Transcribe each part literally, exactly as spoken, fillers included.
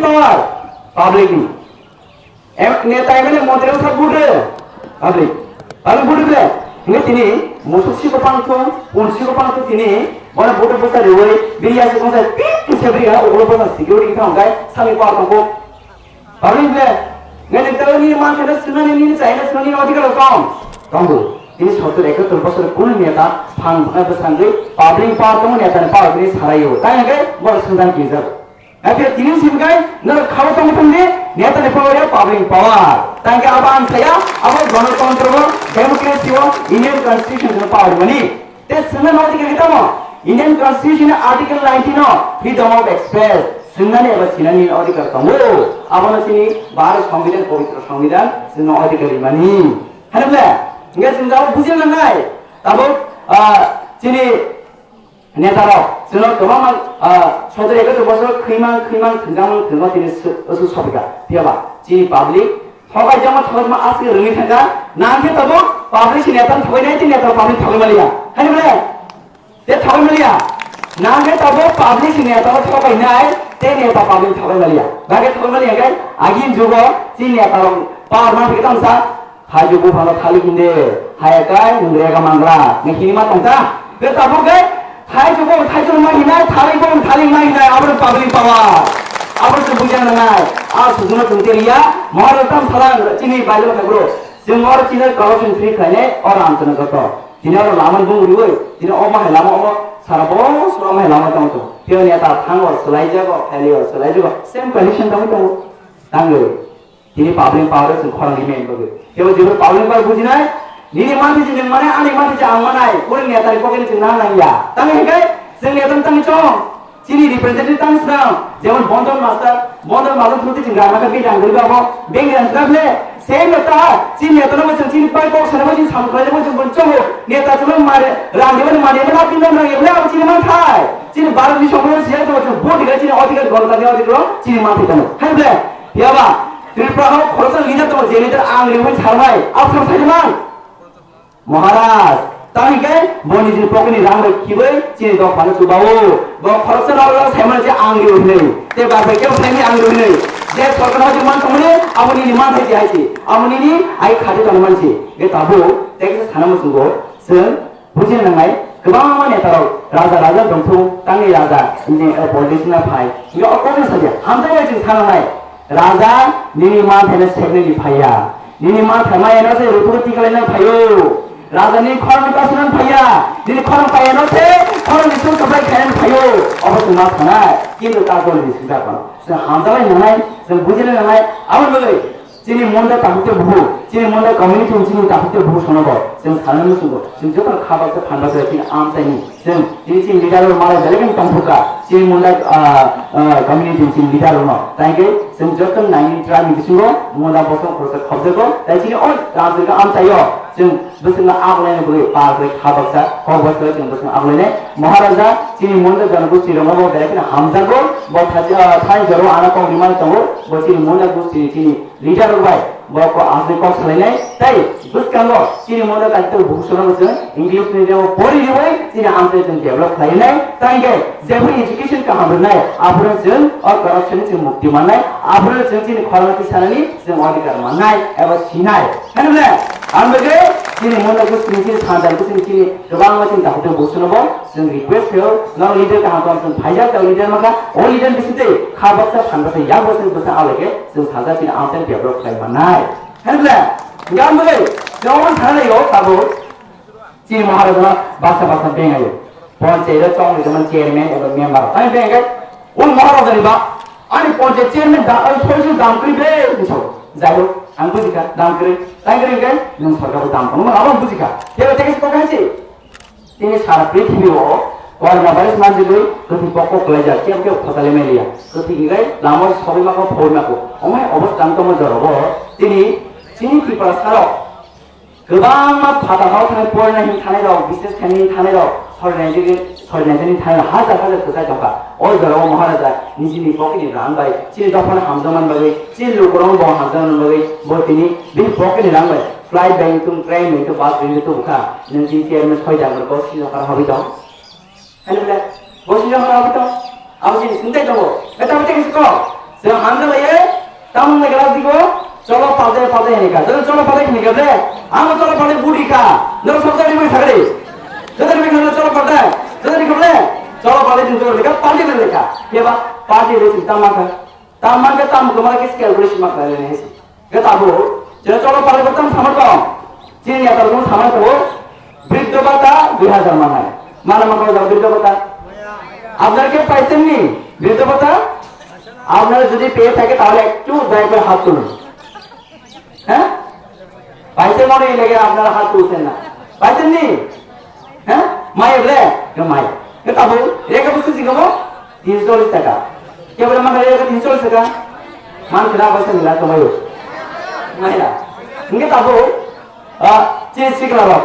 Power public ni. Em, neta M L A montri rok sa vote rw. Public. Public vote rw. Hingke tini musuk si kopang thung, pun si kopang thung tini, bono vote bwsa rwui, bini yasi kongsa pik kisa bini ha, ulo bwsa security kisa hongkai, sami power tongkuk. Public ble, nini tawni man khe swngani nini chayna swngani odhikar tong. Tongo. Tini sottor ekattor bosor kunu neta phang bwsangwi public power tongo, neta ni power tini saraio. Tai hwnkhe borok swngchang kijak. Haikhe tini simi kai norok khao tong thung di, neta ni power ya public power. Tai hwnkhe abo ang saya, abo gonotontro o, democracy o, Indian constitution ni power mani. Te swngna no odhikar tamo? Indian Constitution ni Article nineteen o freedom of express, swngnani eba sinani odhikar tongo. Abono chini Bharat Songbidan, pobitro Songbidan, chwngno odhikar rimani. Hwnwi bole, hingke chwng tabuk bujina nangnai. Tabuk, ah, chini neta rok, chwngno kwbangma, ah, sotoro ekattor bosor khwimang, khwimang, thwngjakmang, thwngma tini su-, su-, sopika. Phiya ba, chini public, Thokai jama thokai ma asli rwngwi thangkha. Nang khe tabuk public si neta thokai nai, tei neta public thokai maliya. Hai bole? Te thokai maliya. Nang khe tabuk public si neta thokai nai, tei neta public thokai maliya. Ba khe thokai maliya khe agin jugo si neta rok power ma thik tamsa. Hai jugo phano thalik hinde. Hai kai nung rega mangra. Nang hini ma tongta. Khe tabuk khe Thai chukung, thai chukung ma hinai, thalik bong, thalik ma hinai, abo no public power. Abo se buja nangnai. A sujuna tungte riya, mohar tam salang, chini bailo thagro. Chwng or chini corruption free khainai, or amchana joto. Chini or lama bung riwi, chini o ma hai lama o sara bo sura ma hai lama tong to. Tio ni ata thang or sulai jago, thali or sulai jago. Same condition tong to. Tangwi. Tini public power o chwng khorang rimani bagwi. Tebo jeboro public power bujinai, nini manthai se nwng manai, ani manthai se ang manai, kunu netani pocket ni chwng nang nangya. Tamni hwnkhe chwng netani tangwi chong, chini representative tang swnam, jemon Bondon Master, Bondon Master through twi chwng rang nangkha, bini rang goriba abo, bank rang swnam le, same neta, chini netano bo chwng chini pai kok sanabo chwng samung khlainai bo chwng bono chongo, neta chwng mari, rang dibani mari, abo lapin rang rang, abo chini manthai, chini Bharat ni songbidan siyang tongo, chwng vote rwkha, chini odhikar, gonotantri odhikar, chini manthai tamo. Hai ble? Phiya ba, Tripura o khoroksa leader tongo, je leader ang ringwi tharmai, abo sam sai mang. Maharaj, tamni khe bo nijini pocket ni rang bai khibai chini dophano chubao. Bo khoroksa rok rok sai mano je ang ringwi hinwi. Te ba bai kebo saimani ang ringwi hinwi. Je sorkar hoji man tongmani, abo nini man thai je hai se. Abo nini ai khati tongmani se. Ge tabuk, te kisa sana muchungo, chwng Bujina nangnai, kwbangma netarok, raja, raja dongthung, tangni raja, ni, eh, politician na phai. Hingke o kokno sadia, hamjakmani chwng sananai. Raja, nini manthaino seknani phaiya. Nini manthai mayano se ruphuru tikalaina phaio. Raja, nini khorang kasuna phaiya. Nini khorang paiano se, khorang ni sung supply khaina phaio. Obo chwng ma sanai, kintu ta jol ni sijak mano. Chwng hamjakmani nangnai, chwng bujina nangnai, aboni bagwi. Chini Munda takhuk tei bukhuk, chini Munda community ni chini takhuk tei bukhuk sono bo, chwng sanani muchungo, chwng joto kha baksa phan baksa chini amchaini, chwng chini chini leader rok malai belai kheno tongthokha, chini Munda, ah, ah, community ni chini leader rok no, tei hwnkhe chwng joto nine tribe ni bisingo Munda bosong khoroksa khobjago, tei chini o rajyo amchaio chwng bwswkno aklai bagwi pal bai kha baksa, kok baksa chwng bwswkno aklai nai. Maharaja chini Munda janagosti rokno bo belai kheno hamjago, bo thai, ah, thai jora ano kok rimani tongo, bo chini Munda gosti ni chini leader rok bai bo ko aswk kok salainai, tei bwskango chini Munda kaisa bukhuk sono chwng English medium o pori riwi chini amchai chwng develop khlainai, tei hwnkhe jeboni education kaham rwnai, aphuru chwng o corruption ni chwng mukti mannai, aphuru chwng chini khorang tisanani chwng odhikar mannai eba sinai. Hwnwi bole, ang bagwi chini Munda gosti ni chini sanja gosti ni chini kwbangma chini takhuk tei bukhuk sono bo Chwng request khaio, norok leader kaham kaham chwng phaijak, tei leader mankha, o leader bising tei kha baksa, phan baksa, yak baksa, bwsa alai khe chwng sajak chini amchaini develop khlai mannai. Hwnwi bole, hwnkhe ang bagwi, chwng omo sana nai o tabuk, chini Maharajano baksa baksa bengaio. Ponchayat o chongni tongmani chairman eba member rok. Ani bengai, o Maharajani ba, ani ponchayat chairman da, ani soi soi dam kwrwi ble, hinwi sao. Jai hok, ang bujikha, dam kwrwi. Tai kwrwi hwnkhe, nwng sorkar bo dam kwrwi, abo ang bujikha. Tei tei khe se kok hai se. Tini sara prithibi o coronavirus manjagwi kwthwi kok kok kwlaijak, kebo kebo phochali maliya. Kwthwi hwnkhe lama o sogwi mako, phogwi mako. Omo hai obostha wng tongma jorabo tini chini Tiprasa rok kwbangma phatar hao thangwi porina him thanai rok, bises khaina him thanai rok, sori naijagwi, sori naijani thanai rok hajar hajar kwchai tongkha. O jorao Maharaja nijini pocket ni rang bai chini dophano hamjakmani bagwi, chini lukurokno bo hamjakmani bagwi bo tini bini pocket ni rang bai flight bai wngthung, train bai wngthung, bus bai wngthung tubukha. Nwng chini chairman soi jang bo sijak haro habwi tong. Hwnwi bole, bo sijak haro habwi tong. Abo chini sungtai tongo. Beta beta khe se kok. Tei hamjak lai, tamung nai kala digo, cholo paltai paltai hinwi kha. Jodi cholo paltai hinwi kha ble, ang cholo paltai budi kha. Noro sok jari bai sagri. Jodi bai kha cholo paltai. Jodi kha ble, cholo paltai din jodi kha, paltai bai kha. Keba, paltai bai sin tamang kha. Tamang kha tam kha mara kis calculation ma kha le ne si. Khe tabuk, je cholo pariborton samar tong. Chini netarok samar tong. বৃদ্ধ ভাতা দুই হাজার manai. Mana maka ojak বৃদ্ধ ভাতা? আপনারা কেউ পাইছেননি বৃদ্ধ ভাতা? আপনারা যদি পেয়ে থাকে তাহলে একটু দয়া করে হাত তুলুন। হ্যাঁ? পাইছে মনে হয় লেগে আপনারা হাত তুলছেন না। পাইছেননি? হ্যাঁ? মায়ের রে? মায়ের। এ tabuk, রেখে বসে জিগাবো? তিনশো চল্লিশ টাকা। Kebra maka rega tinso saka. Man kena apa sih nila kemayu. Maya. Nge tabu. Ah, cini sikla rok.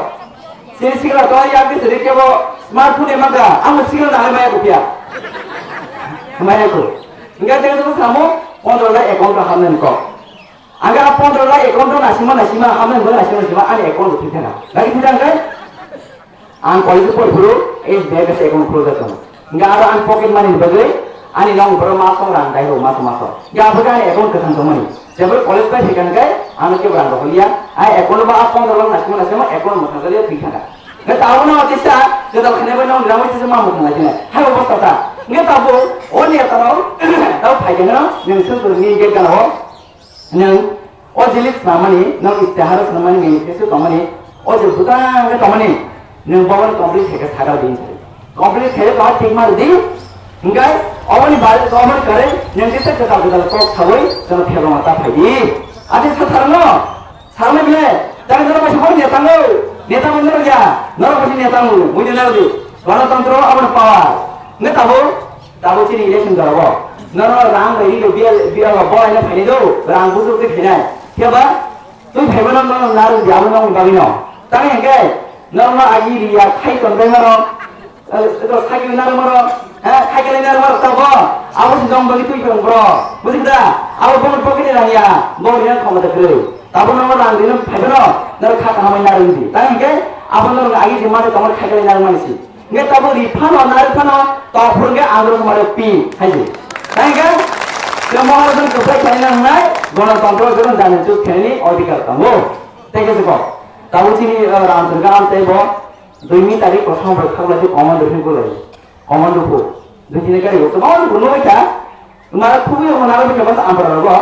Cini sikla to ya ke seri kebo smartphone maka. Ang sikla na maya ko pia. Maya ko. Nge tega tu samo pondro la account ka hamnen ko. Aga pondro la account na sima na sima hamnen ko na sima sima ani account tu thana. Lagi tidak kan? Ang college pori phuru S B I kaisa account khulujak tongo. Hingke aro ang pocket money ni bagwi ani nokni borok maso rang dai rw maso maso. Hingke abo khe ani account kwthang tongmani. Jeboi college pai phaikha hingke ano kebo rang rw holiya. Ai account ba a pondro lakh nasima nasima account mwthang jaliya thwi thangkha. Hingke tabukno tisa kwtal khainai bai nokni rang bai tisa ma mwthang lai sinai. Hai obosta ta. Hingke tabuk o neta rok tabuk phaikha hingke nwng sengkrak ni gate gana o. Nwng o je list swnamani, nwng istihar swnamani, manifesto tongmani, o je bwtang khe tongmani, nwng bobo complete khe khe sakha din sari. Complete khe khe tongma thik ma rwdi, hingkai oboni bare tongmani kare nwng kisa kwtal kwtal kok sawi jono phebrongo ta phaidi. Ati sa sarno, sarno bile, jani norok kaisa bor netango, neta bo norok ya, norok kaisa netango, buini narwdi, gonotantro aboni power. Hingke tabuk, Tabuk chini election jora bo. Nono rang bai ri do bial bial bo bolai na phaini do. Rang busu ke phainai. Khe ba tui phaibo no nono narwk di abo nokni bagwi no. Tang hingke nono agi ri ya khai ton bai mano. Ito khai ri narwk mano. Ha khai kali narwk mano tabo. Abo si dong bagwi tui tong bro. Busi da. Abo bong pocket ni rang ya. Bong ri na khoma da kre. Tabo nono rang ri no phaibo no. Nono kha kahamai narwk di. Tang hingke abo nono agi ri mano tong khai kali narwk mani si. Hingke tabuk ri phano, nari phano, tok phuru hingke ang rok mare pi, hai se. Tei hingke, je Maharajan kwplai khlaina wngnai, Ganatantro jora jani chuk khlaini odhikar tongo. Tei khe se kok. Tabuk chini, eh, Ramchandra Garam tei bo dui meter ri kosom bai khaklai se commando hinwi bulai. Commando phu. Dui tini gari bo, commando phu nugwi kha. Mara khubui omo naro bini basa ampara rogo,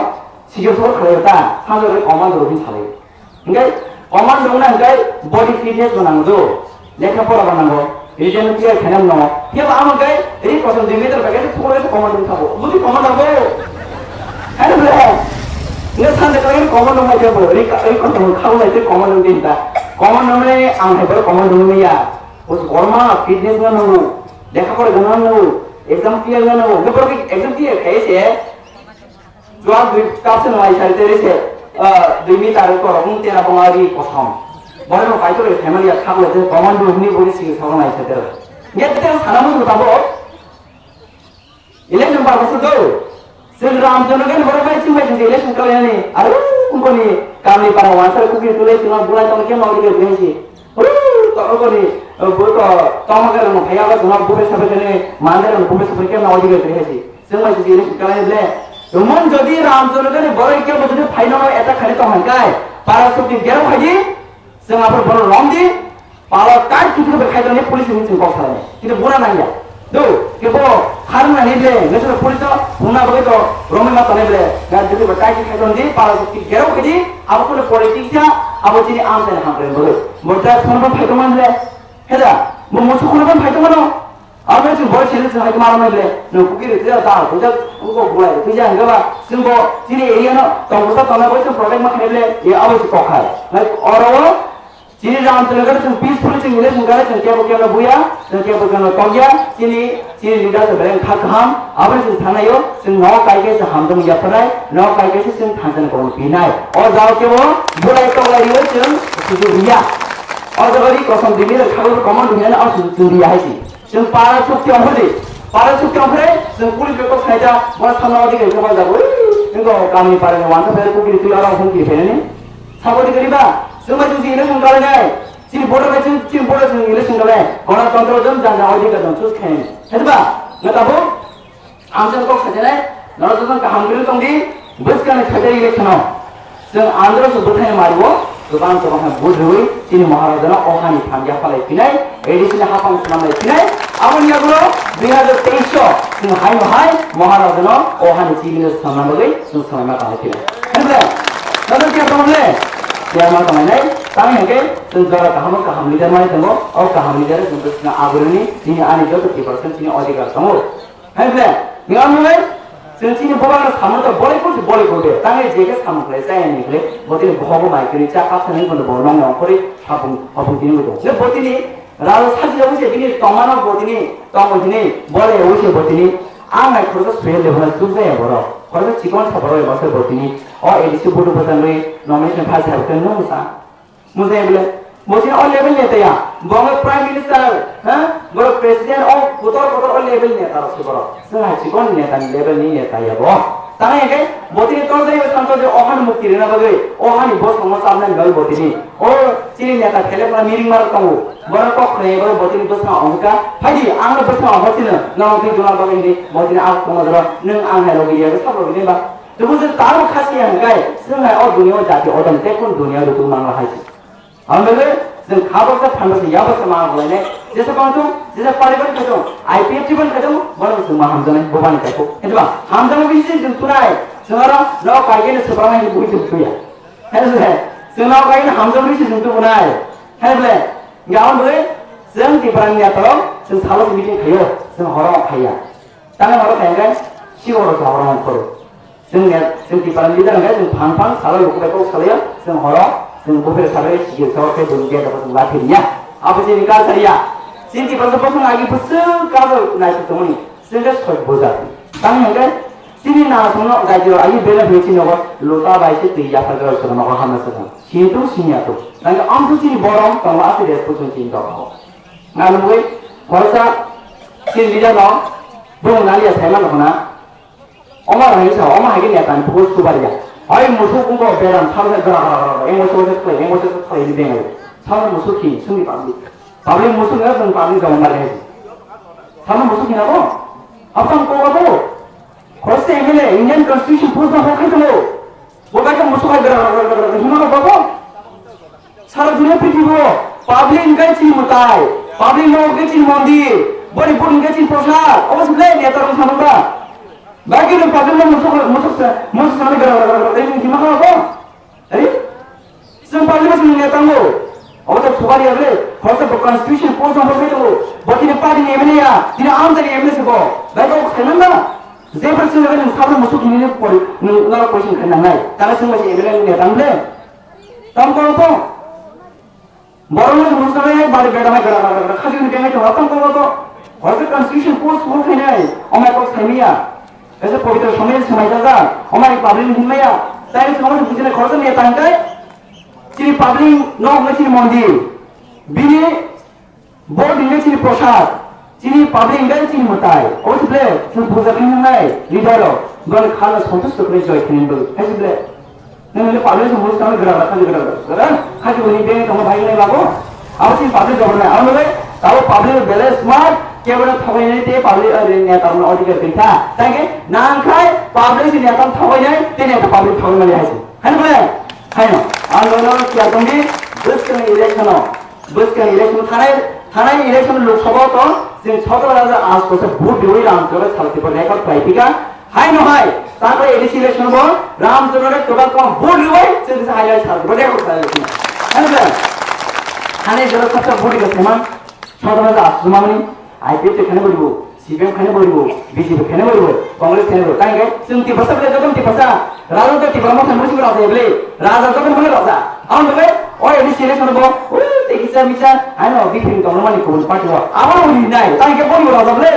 sigir sor khalai ta, sanjor bai commando rok hin salai. Hingke commando wngna hingke body fitness bo nango do, lekha pora bo nango, written clear khainam no. Phiya bo amo hingke ri kosom dui meter bai khe phukro khe commando wngkha bo. Buji commando bo. Hai bre. Nge sande khe commando wngkha bo. Ri ka, ri kosom khabo lai khe commando wngkha ta. Commando wngni ang hai bo commando wngya. Bus korma fitness wngna nango. Lekha pora wngna nango. Exam clear wngna nango. Nge borok exam clear khaye se. Juang dui kapse no ai sari tere se, ah, dui meter ko rong tera bonga ri kosom. Boro no kaitor ke family ya khak le commando hini bori sigi sabang ai sari tere. Nge te sana mu tabo. Election ba ko do. Se ram jono gen boro bai chimai election kale ni. Aru kumpani kamni para wansa kuki tule tuma bulai tong ke mau dikhe si. Uru, to ko ni, eh, bo to, toma ka rang phaya ba tuma bube sabe kene, mande rang bube sabe kene, odi ga kene si. Sengma si jini kala ni ble. Tumon jodi Ramchandra ni borok ke bo jodi phaino eta khani tong hangkai, para sukti gero khaji, seng apor boro rom di, palo tai kitu be khai ni police ni sing kok salai. Kita bura nang ya. Do, ke bo, harung nani ble, ngesur police to, huna bagwi to, romwi ma tonai ble, ga jodi ba tai khai di, para sukti gero khaji, abo kono politics ya, abo chini amsa ni hamkrai bagwi. Bo transformer phai tongmani le, heda, bo musu khulukman phai tongmano. Abo chwng boi sini chwng hai tongma romai ble, no kuki ri tida ta, kuja, kuko bulai, kuja hingga ba, chwng bo, chini area no, tong kusa tongna boi chwng protect ma khaile, ye abo si kokhai. Nai oro o, chini ram chwng kare chwng peaceful chwng ile chwng kare chwng kebo kebo buya, chwng kebo kebo tongya, chini, chini leader se bereng kha kaham, abo chwng sanayo, chwng no kai ke se hamdong ya phanai, no kai ke se chwng thansa ni kono pinai. O jao kebo, bulai tonglai riyo chwng, kuju riya. O jaga ri kosom dimi le khagul common dunia na asu dunia hai si. Chwng para chukti ongkhordi. Para chukti ongkhore, chwng police bai kok saida, bo samna odi kai khe bajak, ui, chwng kok kamni para ni wangkha phai kukri twi oro hum kiri phainani. Sabo di gariba, chwng bai chwng si election kalai nai. Chini border bai chwng, chini border chwng election kalai. Ganatantro dong jang jang odi ka dong chus khainani. Haiba, na tabo? Ang chwng kok sajanai, Norok jotono kaham kwrwi tong di, bwskangni phaijak election-o chwng andro se bwthai mario, kwbang kwbang khe vote rwui chini Maharajano o hani thangya phalai phinai, A D C ni hapang swnam lai phinai, aboni yagulo dui hazar teis o chwng haino hai Maharajano o hani chibino swnamna bagwi chwng swlaima tangwi phinai. Hwnle, norok khe tong le, khe ma tong nai, tang hwnkhe chwng jora kaham kaham leader mai tongo, o kaham leader chwng bwskang agurini chini ani joto Tiprasa chini odhikar tongo. Hai ble, nang nai, chwng chini bobak no samung to bolai kursi bolai kurbe, tangai je khe samung khlai chaya ni khlai, botini bohogo mai kini cha kap thani kono bo nong nong kori hapung hapung tini mudo. Ne botini ralo saji rok se bini tongmano botini, tongmo hini, bolai rok se botini, ang nai khoroksa suyel lebona chuk jaya borok, khoroksa chikon sa borok eba se botini, o A D C budu bwsang rwi nomination file sa khe nung sa. Mujai bole, mujai o level neta ya. Bo wngkha Prime Minister, ha? Borok President o kotor kotor o level neta rok se borok. Chwng hai chikon neta ni level ni neta ya bo. Tang ya ke, botini tor jai bwsang tor jai o hani mukti rina bagwi, o hani bosong no chabnai bagwi botini. O chini neta phele phela miring mar tongo. Borok kok khnai borok botini bwsang ongka. Phaidi ang no bwsang ongka sino, nang twi juna bagwi ni botini ang tongma jora, nwng ang hai rogi ya, sab rogi ni ba. Tubu je tamo khasi ya hwnkhe, chwng hai o dunia o jati odom tei kun dunia o rwtwi mangla hai se. Ang bele, chwng kha baksa, phan baksa, ya baksa ma ang bole ne, jesa bang tung, jesa paribar khe tung, I P F T ban khe tung, bono chwng ma hamjaknai, bo bani kaipo. Hwnba, hamjakma bisi chwng tunai, chwng aro, no kaigene swprangnai ni bui chwng tuya. Hwnba, chwng no kaigene hamjakma bisi chwng tunai. Hwnba, gaon bole, chwng Tiprani yatrok, chwng salo meeting khayo, chwng horo khaiya. Tamo horo khaiyang khe, si horo sa horo hong khoro. Chwng ya, chwng Tiprani leader hwnkhe chwng phang phang salo luku bai kok salaio, chwng horo, chwng buphir sabai sikir sabai khe buini gate rok chwng lathi riya. Abo chini culture ya. Chini Tiprasa bosong agi bwswk culture naisik tongmani, chwng khe soi bujak. Tamo hwnkhe, chini nasongno gaidi rok agi bena hwnwi chini nogo lota bai se twi yapharjak rok chwng nogo hamna swkang. Sini tung sini ya tung. Tangkhe amtwi chini borom tongo aswk respect chini dophao. Nanugwi, khoroksa chini leader no, bumung naliya saimano hwna. Omo hai sa, omo hai khe neta ni bukur subar ya. Hai musuk wngkha beram, salo se gra gra gra gra, engo se khlai, engo se khlai ni bengai. Salo musuk hi, sungni public. Public musuk ya, sung public jama mari hai. Salo musuk hina ko? Apang ko ko? Khoroksa M L A, Indian Constitution post no hokhe tongo. Bo bai khe musuk hai gra gra gra gra hima ko babo? Sara dunia prithibi o public hwnkhe chini mwtai, public no hwnkhe chini mondir, boni vote hwnkhe chini prasad, obo se belai neta rok samung ba. Bagi no public no musuk musuk sa musuk sa gra gra gra gra hima ko babo? Ari? Chwng public no chwng neta tango. Obo to thubar ya ble, khoroksa bo constitution post no hokhe tongo. Bo tini party ni M L A ya, tini amchani M L A se bo. Bai bo khaiman ba? Jefra chwng nwng sabra musuk hinwi pori, nwng naro question khai nangnai. Tara chwng bai se M L A ni neta ble. Tam koro to. Borok no musuk nai bari beda mai gara gara gara khajik ni bengai to tam koro to. Khoroksa constitution post hokhe nai. Omai kok saimiya. Kaisa pabitra somoi swmai jajak. Omai public ni hinmaya. Tai chwng bujinai khoroksa neta hwnkhe. Chini public no hwnkhe chini mondir. Bini Bo hwnkhe chini prasad, chini public hwnkhe chini mwtai. Obo se ble chwng puja khe nungnai leader rok. Boni khala santusto khe joy khe nungwi. Hai se ble. Nang le public se musta gra gra khaji gra gra. Khaji boni beng tong bai nai bago. Abo chini public government. Abo le tabo public bele smart, kebra thogoi nai te public, eh, neta rok odhikar khe kha. Tangke nang khai public se neta thogoi nai te neta public thogoi mali hai se. Hai ble. Hai no. Ang no no kiya tong di. Bwskang election o. Bwskang election thanai, thanai election Lok Sabha to chwng sotoro hajar aatso se vote riwi Ramchandra Saraswati bo record khlai phika. Hai no hai, takle A D C election bo Ramchandra re kwbang kwbang vote riwi chwng se hai hai Saraswati bo record khlai phika. Hai no, thanai jora khapsa vote rikha saiman sotoro hajar aatso mamani I P F T khani bo ribo. C P M khaina bo ribo, B J P khaina bo ribo, Congress khaina bo ribo. Tang khe chwng Tiprasa ble joto Tiprasa. Raja to Tipra Motha musi raja ble. Raja joto mane raja. Ang ble, o A D C election bo, o te kisa misa, ano bipin tong mani kubun party wa. Abo bo ri nai. Tang khe bo ribo raja ble.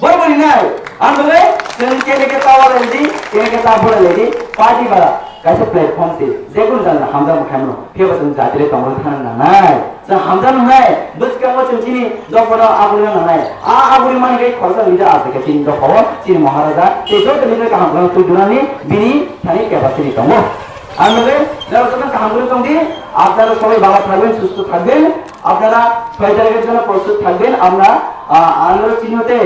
Bo bo ri nai. Ang ble, chwng kene khe tawa le di, kene khe tawa le di. Party bara. Kaisa platform se, jekun jana hamjak bo khaimano, phiya bo chwng jatire tongwi thang nangnai. Chwng hamjak nangnai, bwskango chwng chini dophano aboni nangnai. A aboni mani khe khoroksa leader aswk khe chini dophao, chini Maharaja, tei joto leader kaham khwlwng twi dunani bini thani capacity tongo. Ang nugwi, norok joto kaham khwlwng tong di, apnarok sobai bhalo thakben, susto thakben. আপনারা ছয় তারিখের জন্য প্রস্তুত থাকবেন। আমরা, আহ, আন্দোলন চিহ্নতে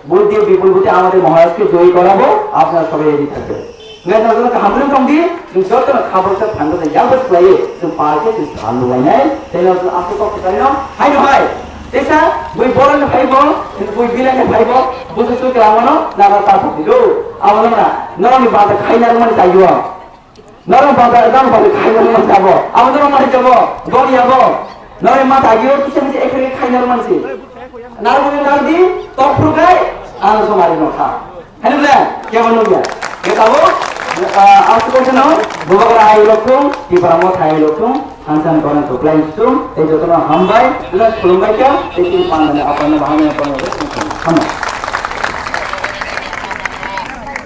ভোট দিয়ে বিপুল ভোটে আমাদের মহারাজকে জয়ী করাবো। আপনারা সবাই রেডি থাকবেন। Guys, আপনারা তো হামলে কম দিয়ে, তুমি যত না খাবার সব ঠান্ডা হয়ে যাবো, প্রায় তুমি পার্কে তুমি ঠান্ডা হয়ে নেয়, তাই না? আপনি কত জানি না? হাই না ভাই? Tesa, bui borok ni phaibo, bui bilai ni phaibo, busu su klamano, na na ta phuti do. Abo na na, norok ni bata khaina rwmani taiyo. Norok bata, norok bata khaina rwmani tabo. Abo norok mani tabo, gori abo. Norok ma taiyo, kisa kisa ekhe khaina rwmani si. Narwgwi nardi, tok phrugai, ano somari no kha. Hene bole, kebo nungya. Kebo, ah, ang suko seno, bubagra ai lokung, tipra mo thai lokung, hansan koran to plan sum, ei jotono hambai, plus khulumbai kya, ei tin pang dane apan na bahane apan na. Hambai.